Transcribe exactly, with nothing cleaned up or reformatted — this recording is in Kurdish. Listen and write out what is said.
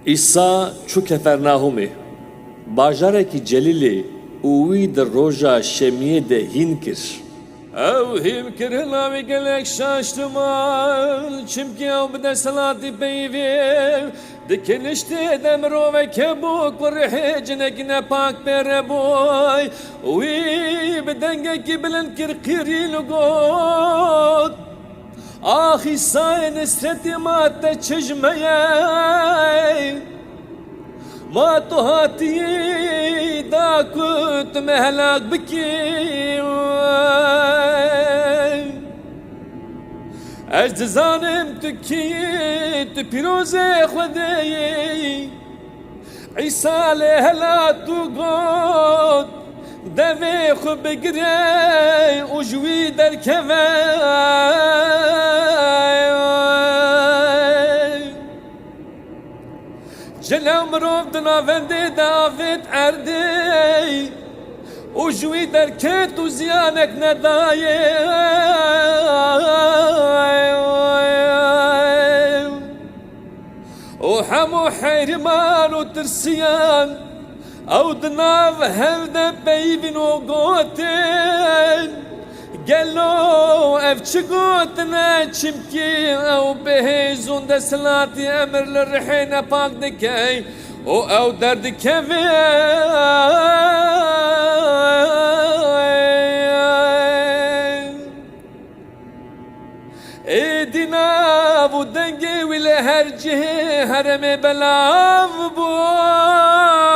Îsa çû Kefernahûmê, bajarekî Celîlê û wî di roja şemiyê de hîn kir. Ew hînkirina wî gelek şaş diman, çimkî ew bi desthilatî peyivê di kiniştê de mirovek hebû ku rihê cinekî nepak pê re bûy. Wî bi dengekî bilind kir qîrîn û got, Ax Îsayê Nisretî, ma te çi ji me ye? Ma tu hatiyî da ku tu me helak bikî? Ez dizanim tu kî yî, tu pîrozê Xwedê yî. Îsa lê helat û got, devê xwe bigire û ji wî derkeve. Cile û mirov di navendê de avêt erdê û ji wî derket û ziyanek nedayê. Û hemû heyriman û tirsiyan ew di nav hev de peyivîn û gotin, Gelo ev çi gotin e? Çimkî ew bi hêz û desthilatî emir li rihê nepak dike û ew derdikeve. Êdî nav û dengê wî li her cihê heremê belav bû.